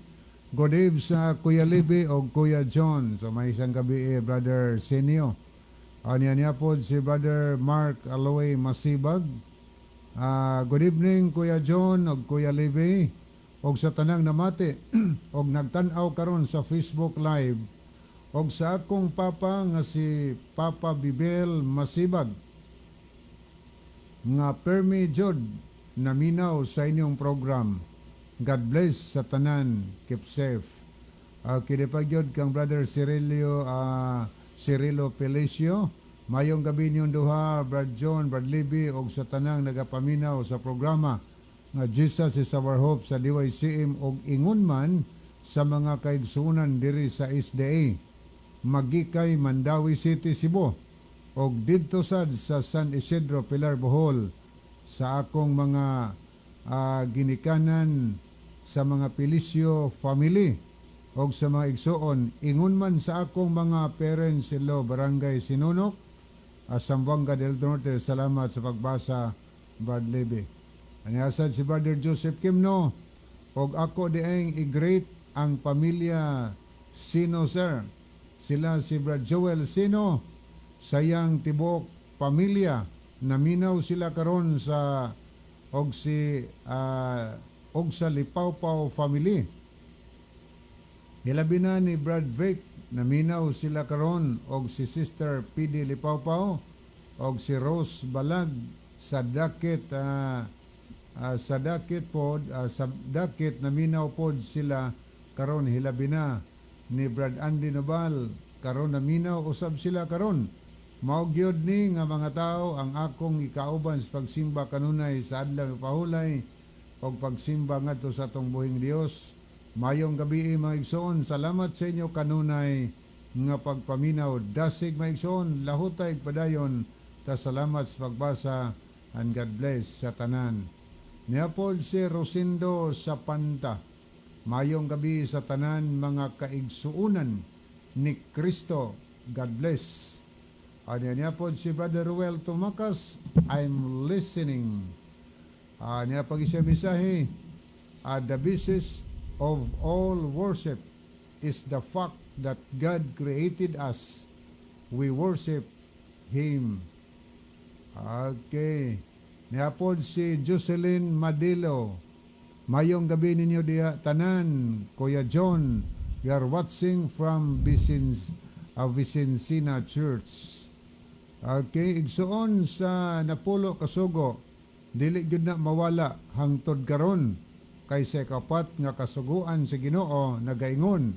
"Good eve sa Kuya Libby o Kuya John." So may isang gabi eh, Brother Sinyo. Niya niapod si Brother Mark Aloy Masibag. "Good evening, Kuya John o Kuya Libby og sa tanang namati og nagtan-aw karon sa Facebook Live, og sa akong papa nga si Papa Bibel Masibag nga permi jud naminaw sa inyong program. God bless sa tanan. Keep safe." Kini pa gyud kang Brother Cirilo Felicio. "Mayong gabi ninyong duha, Brad John, Brad Libby, og sa tanang nagapaminaw sa programa nga Jesus is Our Hope sa DYCM og ingon man sa mga kaigsunan diri sa SDA Magikay, Mandaue City, Cebu, og didto sad sa San Isidro, Pilar, Bohol, sa akong mga ginikanan sa mga Felicio family og sa mga igsuon, ingon man sa akong mga parents in law, Barangay Sinunok, Zamboanga del Norte. Salamat sa pagbasa, Brad Levy." Anyasad si Brother Joseph Kimno, "Og ako dieng i-greet ang pamilya Sino, sir. Sila si Brad Joel Sino, Sa iyang tibuok pamilya, naminaw sila karon sa og si og sa Lipawpaw family. Hilabi na ni Brad Vic, naminaw sila karon og si Sister PD Lipawpaw og si Rose Balag sa Dakit, sa Dakit pod, sa Dakit naminaw pod sila karon. Hilabi na ni Brad Andy Nobal, karon naminaw usab sila karon. Mao gyud ni nga mga tao ang akong ikauban sa pagsimba kanunay sa adlaw pahulay og pagsimba ngadto sa atong buhing Dios. Mayong gabi, mga igsoon, salamat sa inyo kanunay nga pagpaminaw. Dasig, mga igsoon, lahutay padayon ta. Salamat sa pagbasa and God bless sa tanan. Niapod si Rosindo Sapanta. Mayong gabi sa tanan mga kaigsuunan ni Kristo. God bless. Ano niya po si Brother Ruel Tumakas, "I'm listening." Niya pag isa mensahe, "The basis of all worship is the fact that God created us. We worship Him." Okay. Niya po si Jocelyn Madilo. "Mayong gabi ninyo diha tanan, Kuya John. We are watching from Vicencina Church." Okay, igsuon, sa napulo kasugo, dili gyud na mawala hangtod karon kay sa ikapat nga kasuguan sa Ginoo nagaingon,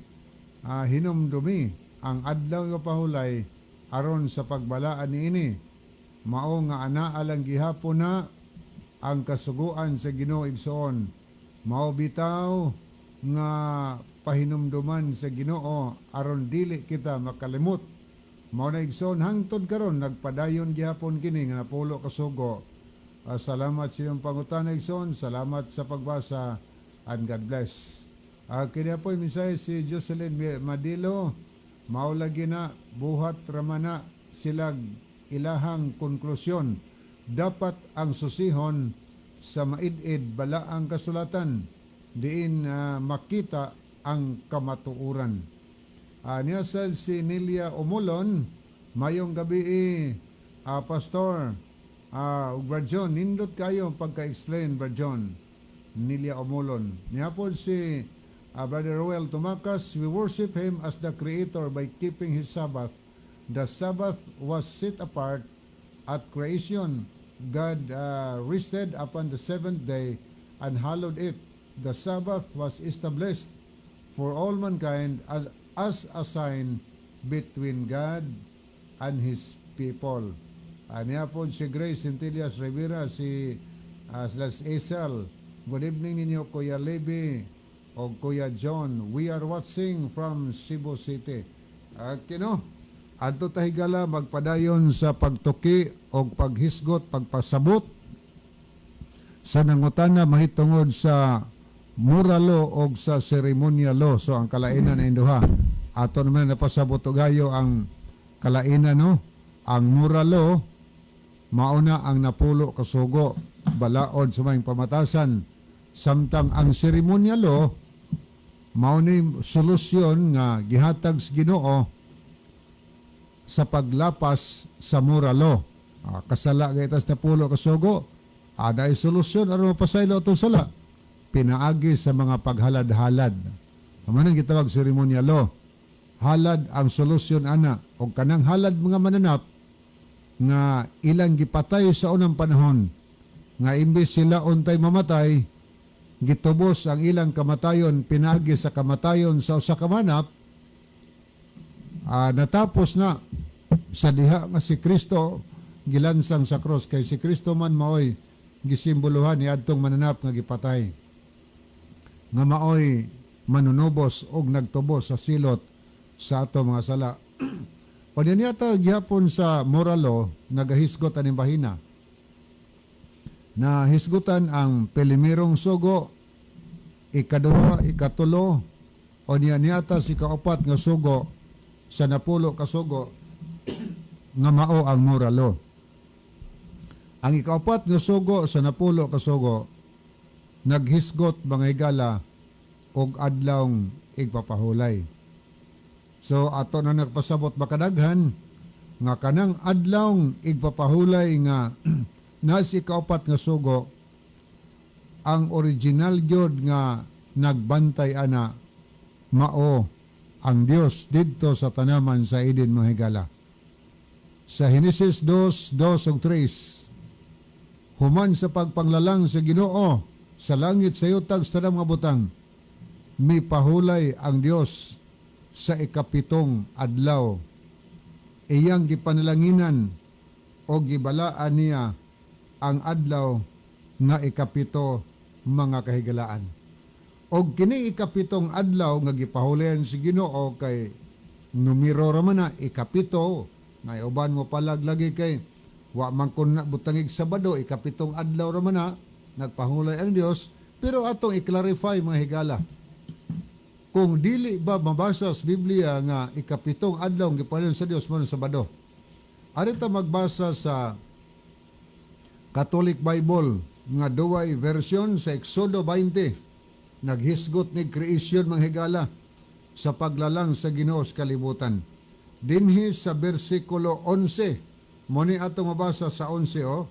"Hinumdumi ang adlaw nga pahulay aron sa pagbalaan niini." Mao nga anaa lang gihapon na ang kasuguan sa Ginoo, igsuon. Mao bitaw nga pahinumduman sa Ginoo aron dili kita makalimot. Mao na, igsoon, hangtod karon nagpadayon gihapon kini nga napulo kasugo. Salamat sa iyong pangutana, igsoon. Salamat sa pagbasa and God bless. Kini po mensahe si Jocelyn Madilo. Mao lagi na, buhat ramana silag ilahang konklusyon. Dapat ang susihon sa maid-id balaang kasulatan diin makita ang kamatuoran. Niya sad si Nelia Umulon, "Mayong gabi, Pastor Brad John, nindot kayo pagka-explain, Brad John." Nelia Umulon. Niya po si Brother Roel Tumakas, "We worship Him as the Creator by keeping His Sabbath. The Sabbath was set apart at creation. God rested upon the seventh day and hallowed it. The Sabbath was established for all mankind as a sign between God and His people." Niya po si Grace Centillas Rivera, si Slas Esel. "Good evening ninyo, Kuya Levi o Kuya John. We are watching from Cebu City." Kino, adto ta, higala, magpadayon sa pagtuki o paghisgot, pagpasabot sa nangutana mahitungod sa moral law o sa ceremonial law. So ang kalainan ay duha. Ato naman napasabot gayo ang kalainan, no. Ang moral law mauna ang napulo kasugo, balaod sa may pamatasan, samtang ang ceremonial law mao ni solusyon nga gihatag sa Ginoo sa paglapas sa moral law. Kasala kay tas napulo kasugo, ada ay solusyon aron mapasaylo atong sala pinaagi sa mga paghalad-halad. Amo nang gitawag ceremonial law. Halad ang solusyon ana og kanang halad mga mananap nga ilang gipatay sa unang panahon nga imbes sila untay mamatay, gitubos ang ilang kamatayon pinaagi sa kamatayon sa usa ka manap. Natapos na sa diha nga si Kristo gilansang sa cross, kay si Kristo man maoy gisimboluhan ni adtong mananap nga gipatay nga maoy manunubos og nagtubos sa silot sa ato mga sala. O niya ta gihapon sa moral law, nagahisgot aning bahina. Na hisgutan ang pelimirong sugo, ikaduha, ikatulo, o niya niyata si kaupat nga sugo sa napulo ka sugo nga mao ang moral law. Ang ikaupat nga sugo sa napulo ka sugo naghisgot, mga higala, og adlawng igpapahulay. So ato na nagpasabot makadaghan Nga kanang adlaw igpapahulay nga nasa ikaupat nga sugo, ang original gyud nga nagbantay ana mao ang Dios didto sa tanaman sa Eden, mga higala. Sa Genesis 2, 2 ug 3, human sa pagpanglalang sa Ginoo sa langit, sa yuta, sa tanang mga butang, mipahulay ang Dios sa ikapitong adlaw. Iyang gipanalanginan o gibalaan niya ang adlaw nga ikapito, mga kahigalaan. Og kini ikapitong adlaw nga gipahulayan si Ginoo, kay numero ra man na ikapito, na uban mo palag lagi kay wa man kun na butangig Sabado, ikapitong adlaw ra man na nagpahulay ang Dios. Pero atong i-clarify, mga higala, kung dili ba mabasa sa Biblia nga ikapitong adlaw ang gipahulayan sa Dios mo Sabado. Ari ta magbasa sa Catholic Bible nga duway version sa Exodo 20. Naghisgot ni creation, mga higala, sa paglalang sa Ginoo sa kalibutan. Dinhi sa bersikulo 11, mo ni atong mabasa sa 11, oh,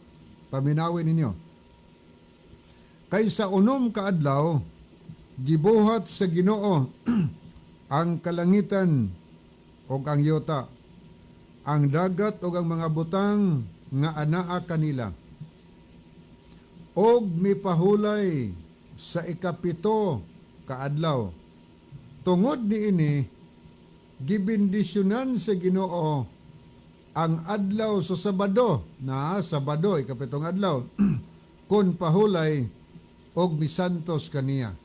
paminawin ninyo. Kay sa 6 ka adlaw gibuhat sa Ginoo ang kalangitan ug ang yuta, ang dagat ug ang mga butang nga anaa kanila. Og mipahulay sa 7 ka adlaw. Tungod niini, gibendisyonan sa Ginoo ang adlaw sa Sabado, na Sabado ikapitong adlaw, kun pahulay og misantos kaniya.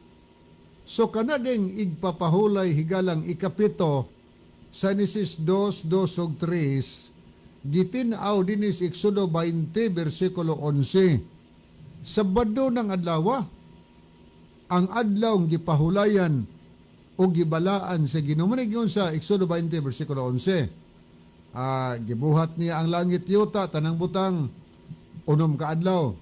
So kana ding igpapahulay, higalang 7 sa Genesis 2, 2 ug 3, gitin-aw dinis Exodo 20 bersikulo 11. Sabado ng adlaw, ang adlaw gipahulayan o gibalaan sa Ginoo. Mo sa Exodo 20 bersikulo 11. Gibuhat niya ang langit, yuta, tanang butang, 6 ka adlaw.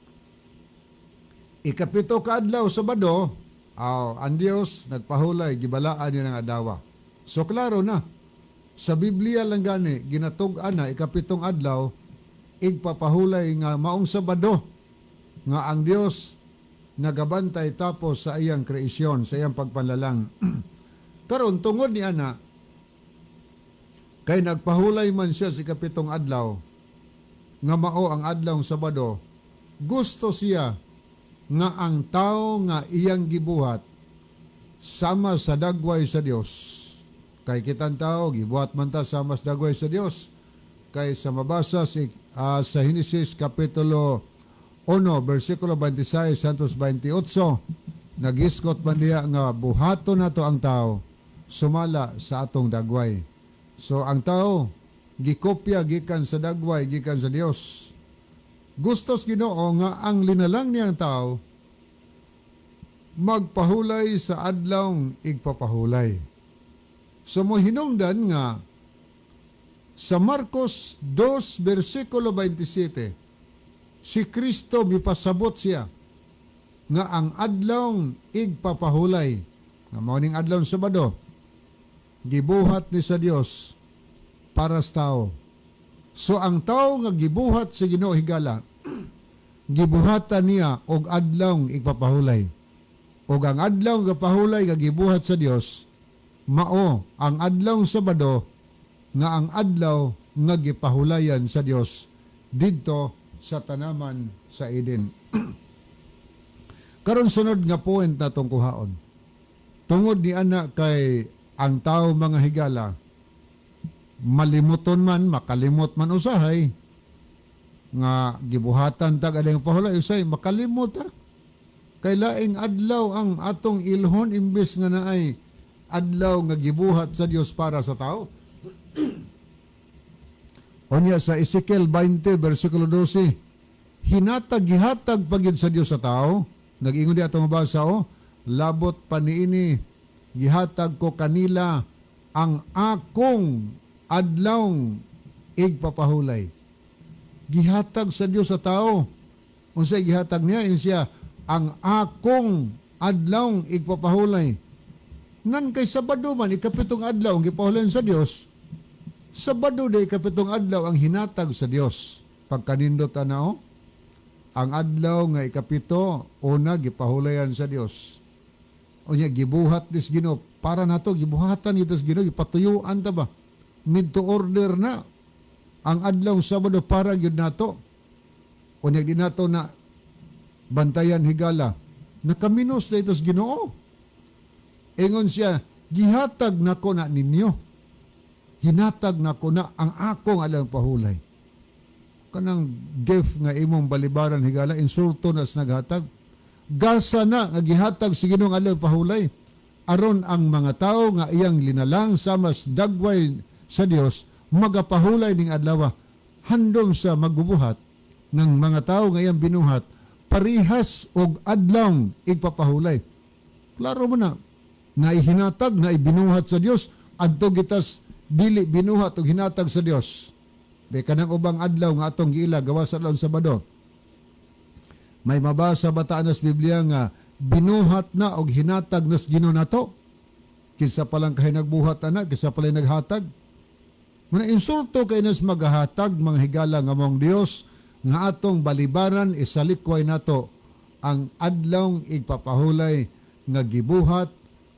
7 ka adlaw, Sabado, ang Dios nagpahulay, gibalaan niya ng adlaw. So klaro na. Sa Biblia lang gani ginatug-an na 7 adlaw igpapahulay nga maong Sabado nga ang Dios nagabantay tapos sa iyang kreasyon, sa iyang pagpanlalang. Karon, tungod ni ana, kay nagpahulay man siya sa 7 adlaw nga mao ang adlaw Sabado, gusto siya nga ang tao nga iyang gibuhat sama sa dagway sa Dios. Kay kitang tao gibuhat man ta sama sa dagway sa Dios. Kay sa mabasa sa Genesis kapitulo 1 bersikulo 26 santos 28, nagiskot man diya nga buhaton nato ang tao sumala sa atong dagway. So ang tao gikopya gikan sa dagway gikan sa Dios. Gustos Ginoo nga ang linalang niyang tao magpahulay sa adlaw igpapahulay. So mo hinungdan nga sa Marcos 2 bersikulo 27, si Kristo mipasabot siya nga ang adlaw igpapahulay nga mao ning adlaw Sabado gibuhat ni sa Dios para sa tao. So ang tao nga gibuhat sa Ginoo, higala, gibuhatan niya og adlaw igpapahulay. Og ang adlaw nga pahulay nga gibuhat sa Dios mao ang adlaw Sabado nga ang adlaw nga gipahulayan sa Dios didto sa tanaman sa Eden. Karon, sunod nga point na tong kuhaon. Tungod ni ana kay ang tao, mga higala, malimuton man, makalimot man usahay nga gibuhatan tag adlaw pahulay, usay makalimot ha. Kay laing adlaw ang atong ilhon imbes nga naay adlaw nga gibuhat sa Dios para sa tao. Unya sa Ezekiel 20 versikulo 12, hinatag gihatag pagyud sa Dios sa tao. Nag-ingon di atong mabasa oh, labot pa niini gihatag ko kanila ang akong adlaw igpapahulay. Gihatag sa Dios sa tao. Unsay gihatag niya? Ingon siya, ang akong adlaw igpapahulay. Nan kay Sabado man 7 adlaw ang gipahulayan sa Dios. Sabado day kapitong adlaw ang hinatag sa Dios. Pagkanindot ana, oh, ang adlaw nga ikapito, una gipahulayan sa Dios. Unya gibuhat dis Ginoo para nato, gibuhatan ito sa Ginoo, gipatuyuan ta ba? Made to order na ang adlaw Sabado para gyud nato. Unya di nato na bantayan, higala. Nakaminos na ito sa Ginoo. Ingon siya, "Gihatag nako na ninyo. Hinatag nako na ang akong adlaw pahulay." Kanang gift nga imong balibaran, higala, insulto na sa naghatag. Gasa na nga gihatag sa Ginoo ang adlaw pahulay aron ang mga tao nga iyang linalang sama dagway sa Dios magapahulay ning adlaw, handom sa magbubuhat ng mga tao nga iyang binuhat parihas og adlaw igpapahulay. Klaro mo na na ihinatag na ibinuhat sa Dios adto gitas dili binuhat og hinatag sa Dios. Be kanang ubang adlaw nga atong giila gawas sa adlaw Sabado. May mabasa ba ta sa Biblia nga binuhat na og hinatag nas Ginoo nato? Kinsa pa lang kay nagbuhat ana, kinsa pa lang naghatag? Muna insulto kay nas magahatag, mga higala, nga mong Dios nga atong balibaran, isalikway nato ang adlaw igpapahulay nga gibuhat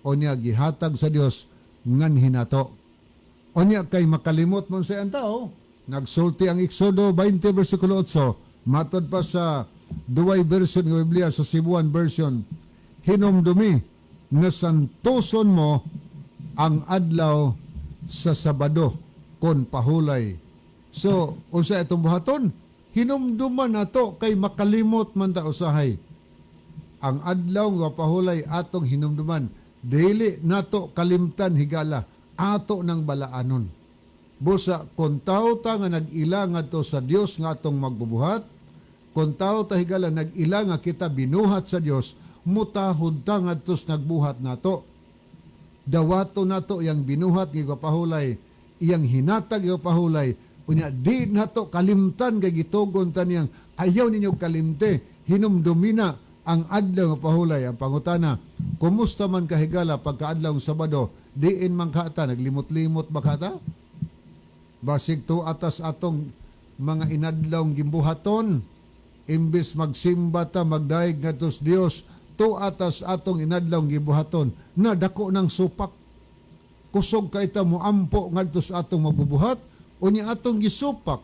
o niya gihatag sa Dios nganhi nato. O niya kay makalimot mo sa tao. Nagsulti ang Exodo 20 versikulo 8, matod pa sa duway version ng Biblia, sa Cebuan version, "Hinumdumi nga santoson mo ang adlaw sa Sabado kon pahulay." So, unsa itong buhaton? Hinumduman nato kay makalimot man ta usahay. Ang adlaw nga pahulay atong hinumduman. Dili nato kalimtan, higala, ato ng balaanon. Busa kon tao ta nga nag-ila ngadto sa Dios nga atong magbubuhat, kon tao ta, higala, nag-ila nga kita binuhat sa Dios, mutahod ta ngadto sa nagbuhat nato. Dawato nato iyang binuhat nga pahulay, iyang hinatag nga pahulay, unya di nato kalimtan kay gitugon ta niyang ayaw ninyo kalimte, hinumdumina ang adlaw nga pahulay. Ang pangutana, kumusta man ka, higala, pagkaadlaw Sabado? Diin man ka ta, naglimot-limot ba ka ta? Basig to atas atong mga inadlaw gimbuhaton, imbis magsimba ta, magdayeg ngadto sa Dios, to atas atong inadlaw gibuhaton na dako ng supak. Kusog kay ta moampo ngadto sa atong magbubuhat, unya atong gisupak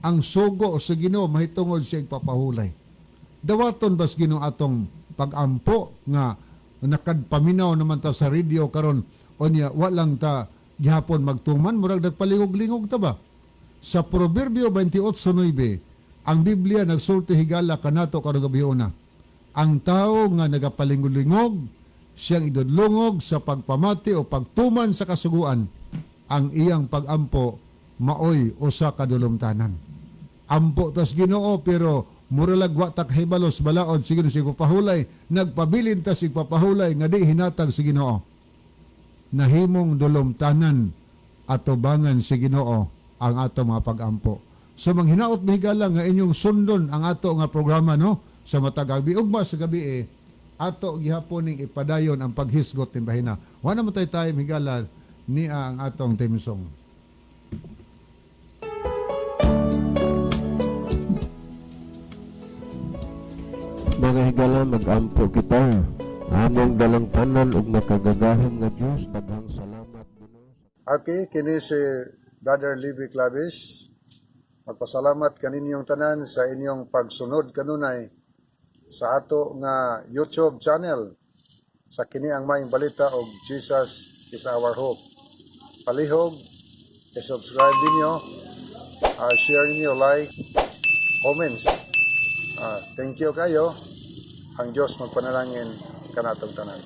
ang sugo sa Ginoo mahitungod sa igpapahulay. Dawaton bas Ginoo atong pagampo nga nakadpaminaw naman ta sa radio karon, unya walang ta gihapon magtuman, murag nagpalingog-lingog ta ba? Sa Proverbio 28:9, ang Biblia nagsulti, higala, kanato karong gabi una. Ang tao nga nagapalingog-lingog siyang idudlungog sa pagpamati o pagtuman sa kasuguan, ang iyang pagampo maoy usa ka dulumtanan. Ampo tas Ginoo pero muralag wa ta kahibalos balaod sa Ginoo sig pahulay, nagpabilin ta sig papahulay nga di hinatag sa Ginoo. Nahimong dulumtanan atubangan si Ginoo ang ato mga pagampo. So manghinaot, higala, nga inyong sundon ang ato nga programa, no, sa matag gabi. Ugma sa gabi eh, ato gihapon ning ipadayon ang paghisgot ning bahina. Wa na man tay time, higala, niya ang atong theme song. Mga higala, mag-ampo kita. Among dalangpanan ug makagagahom nga Dios, daghang salamat, Ginoo. Okay, kini si Brother Libby Clavis. Magpasalamat kaninyong tanan sa inyong pagsunod kanunay sa ato nga YouTube channel sa kini ang Maayong Balita og Jesus is Our Hope. Palihog, i-subscribe ninyo, share ninyo, like, comments. Thank you kayo. Ang Diyos magpanalangin kanatong tanan.